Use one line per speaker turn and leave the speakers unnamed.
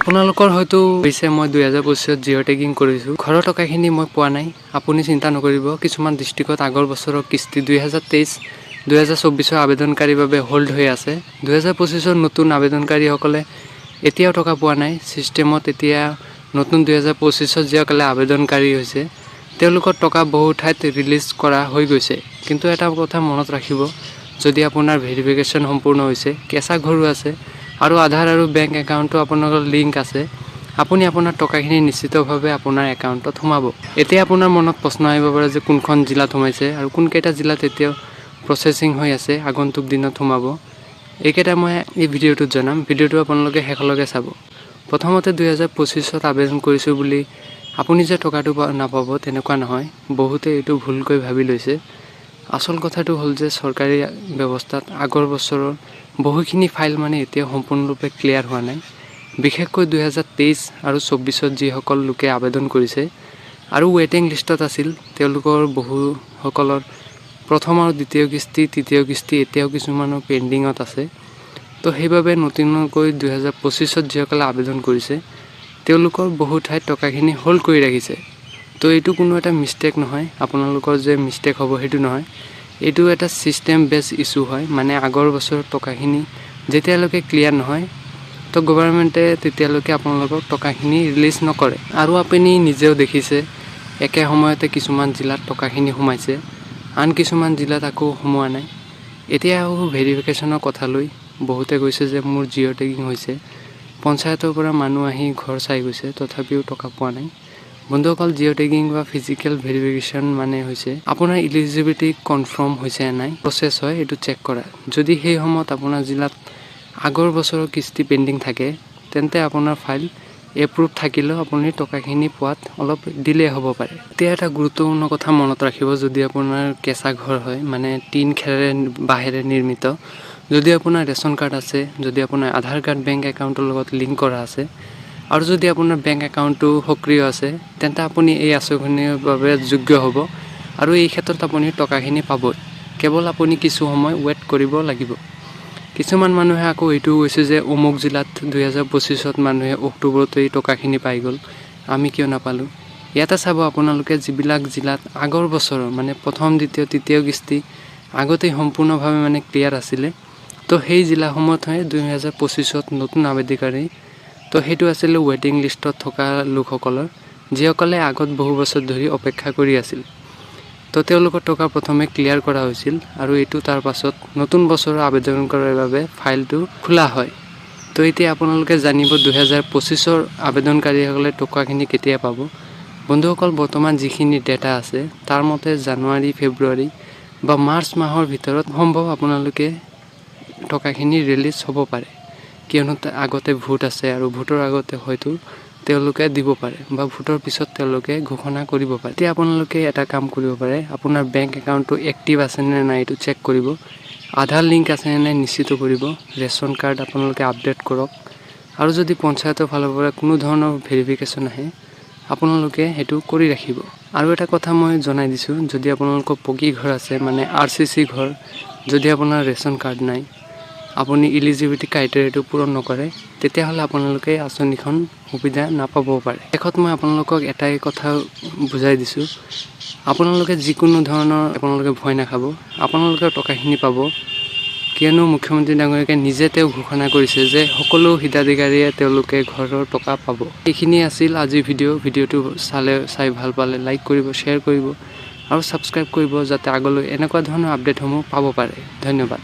আপোনালোকৰ হয়তো হৈছে, মই 2025ত জিঅ' টেগিং কৰিছোঁ, ঘৰৰ টকাখিনি মই পোৱা নাই। আপুনি চিন্তা নকৰিব। কিছুমান ডিষ্ট্ৰিক্টত আগৰ বছৰৰ কিস্তি 2023, 2024ৰ আবেদনকাৰীৰ বাবে হোল্ড হৈ আছে। 2025ৰ নতুন আবেদনকাৰীসকলে এতিয়াও টকা পোৱা নাই। ছিষ্টেমত এতিয়া নতুন 2025ত যিসকলে আবেদনকাৰী হৈছে, তেওঁলোকৰ টকা বহু ঠাইত ৰিলিজ কৰা হৈ গৈছে। কিন্তু এটা কথা মনত ৰাখিব, যদি আপোনাৰ ভেৰিফিকেশ্যন সম্পূৰ্ণ হৈছে, কেঁচা ঘৰো আছে আৰু আধাৰ আৰু বেংক একাউণ্টটো আপোনালোকৰ লিংক আছে, আপুনি আপোনাৰ টকাখিনি নিশ্চিতভাৱে আপোনাৰ একাউণ্টত সোমাব। এতিয়া আপোনাৰ মনত প্ৰশ্ন আহিব পাৰে যে কোনখন জিলাত সোমাইছে আৰু কোনকেইটা জিলাত এতিয়াও প্ৰচেছিং হৈ আছে, আগন্তুক দিনত সোমাব। এইকেইটা মই এই ভিডিঅ'টোত জনাম। ভিডিঅ'টো আপোনালোকে শেষলৈকে চাব। প্ৰথমতে, 2025ত আবেদন কৰিছোঁ বুলি আপুনি যে টকাটো নাপাব, তেনেকুৱা নহয়। বহুতে এইটো ভুলকৈ ভাবি লৈছে। আচল কথাটো হ'ল যে চৰকাৰী ব্যৱস্থাত আগৰ বছৰৰ বহুখিনি ফাইল মানে এতিয়াও সম্পূৰ্ণৰূপে ক্লিয়াৰ হোৱা নাই। বিশেষকৈ 2023 আৰু 24ত যিসকল লোকে আবেদন কৰিছে আৰু ৱেইটিং লিষ্টত আছিল, তেওঁলোকৰ বহুসকলৰ প্ৰথম আৰু দ্বিতীয় কিস্তি, তৃতীয় কিস্তি এতিয়াও কিছুমানৰ পেণ্ডিঙত আছে। তো সেইবাবে নতুনকৈ 2025ত যিসকলে আবেদন কৰিছে, তেওঁলোকৰ বহু ঠাইত টকাখিনি হোল্ড কৰি ৰাখিছে। তো এইটো কোনো এটা মিষ্টেক নহয়, আপোনালোকৰ যে মিষ্টেক হ'ব সেইটো নহয়। এইটো এটা ছিষ্টেম বেছ ইছ্যু হয়। মানে আগৰ বছৰৰ টকাখিনি যেতিয়ালৈকে ক্লিয়াৰ নহয়, তো গভৰ্ণমেণ্টে তেতিয়ালৈকে আপোনালোকক টকাখিনি ৰিলিজ নকৰে। আৰু আপুনি নিজেও দেখিছে, একে সময়তে কিছুমান জিলাত টকাখিনি সোমাইছে, আন কিছুমান জিলাত আকৌ সোমোৱা নাই। এতিয়া আহোঁ ভেৰিফিকেশ্যনৰ কথালৈ। বহুতে কৈছে যে মোৰ জিঅ' টেগিং হৈছে, পঞ্চায়তৰ পৰা মানুহ আহি ঘৰ চাই গৈছে, তথাপিও টকা পোৱা নাই। বন্ধুসকল, জিঅ' টেগিং বা ফিজিকেল ভেৰিফিকেশ্যন মানে হৈছে আপোনাৰ ইলিজিবিলিটি কনফাৰ্ম হৈছে নাই, প্ৰচেছ হয় এইটো চেক কৰা। যদি সেই সময়ত আপোনাৰ জিলাত আগৰ বছৰৰ কিস্তি পেণ্ডিং থাকে, তেন্তে আপোনাৰ ফাইল এপ্ৰুভ থাকিলেও আপুনি টকাখিনি পোৱাত অলপ ডিলে হ'ব পাৰে। এতিয়া এটা গুৰুত্বপূৰ্ণ কথা মনত ৰাখিব, যদি আপোনাৰ কেঁচা ঘৰ হয়, মানে টিন, খেৰেৰে, বাঁহেৰে নিৰ্মিত, যদি আপোনাৰ ৰেচন কাৰ্ড আছে, যদি আপোনাৰ আধাৰ কাৰ্ড বেংক একাউণ্টৰ লগত লিংক কৰা আছে আৰু যদি আপোনাৰ বেংক একাউণ্টটো সক্ৰিয় আছে, তেন্তে আপুনি এই আঁচনিৰ বাবে যোগ্য হ'ব আৰু এই ক্ষেত্ৰত আপুনি টকাখিনি পাবই। কেৱল আপুনি কিছু সময় ৱেইট কৰিব লাগিব। কিছুমান মানুহে আকৌ এইটোও কৈছে যে অমুক জিলাত 2025ত মানুহে অক্টোবৰতে এই টকাখিনি পাই গ'ল, আমি কিয় নাপালোঁ? ইয়াতে চাব আপোনালোকে, যিবিলাক জিলাত আগৰ বছৰৰ মানে প্ৰথম, দ্বিতীয়, তৃতীয় কিস্তি আগতেই সম্পূৰ্ণভাৱে মানে ক্লিয়াৰ আছিলে, তো সেই জিলাসমূহতহে 2025ত নতুন আবেদনকাৰী, তো সেইটো আছিলে ৱেইটিং লিষ্টত থকা লোকসকলৰ, যিসকলে আগত বহু বছৰ ধৰি অপেক্ষা কৰি আছিল। তো তেওঁলোকৰ টকা প্ৰথমে ক্লিয়াৰ কৰা হৈছিল আৰু এইটো তাৰ পাছত নতুন বছৰৰ আবেদন কৰাৰ বাবে ফাইলটো খোলা হয়। তো এতিয়া আপোনালোকে জানিব 2025ৰ আবেদনকাৰীসকলে টকাখিনি কেতিয়া পাব। বন্ধুসকল, বৰ্তমান যিখিনি ডেটা আছে, তাৰ মতে জানুৱাৰী, ফেব্ৰুৱাৰী বা মাৰ্চ মাহৰ ভিতৰত সম্ভৱ আপোনালোকে টকাখিনি ৰিলিজ হ'ব পাৰে। কিয়নো আগতে ভোট আছে আৰু ভোটৰ আগতে হয়তো তেওঁলোকে দিব পাৰে বা ভোটৰ পিছত তেওঁলোকে ঘোষণা কৰিব পাৰে। এতিয়া আপোনালোকে এটা কাম কৰিব পাৰে, আপোনাৰ বেংক একাউণ্টটো এক্টিভ আছেনে নাই এইটো চেক কৰিব, আধাৰ লিংক আছেনে নাই নিশ্চিত কৰিব, ৰেচন কাৰ্ড আপোনালোকে আপডেট কৰক আৰু যদি পঞ্চায়তৰ ফালৰ পৰা কোনো ধৰণৰ ভেৰিফিকেশ্যন আহে, আপোনালোকে সেইটো কৰি ৰাখিব। আৰু এটা কথা মই জনাই দিছোঁ, যদি আপোনালোকৰ পকী ঘৰ আছে, মানে আৰচিচি ঘৰ, যদি আপোনাৰ ৰেচন কাৰ্ড নাই, আপুনি ইলিজিবিলিটি ক্ৰাইটেৰিয়াটো পূৰণ নকৰে, তেতিয়াহ'লে আপোনালোকে আঁচনিখন সুবিধা নাপাবও পাৰে। শেষত মই আপোনালোকক এটাই কথা বুজাই দিছোঁ, আপোনালোকে যিকোনো ধৰণৰ আপোনালোকে ভয় নাখাব, আপোনালোকে টকাখিনি পাব। কিয়নো মুখ্যমন্ত্ৰী ডাঙৰীয়াই নিজে তেওঁ ঘোষণা কৰিছে যে সকলো হিতাধিকাৰীয়ে তেওঁলোকে ঘৰৰ টকা পাব। এইখিনি আছিল আজিৰ ভিডিঅ'। ভিডিঅ'টো চাই ভাল পালে লাইক কৰিব, শ্বেয়াৰ কৰিব আৰু ছাবস্ক্ৰাইব কৰিব, যাতে আগলৈ এনেকুৱা ধৰণৰ আপডেটসমূহ পাব পাৰে। ধন্যবাদ।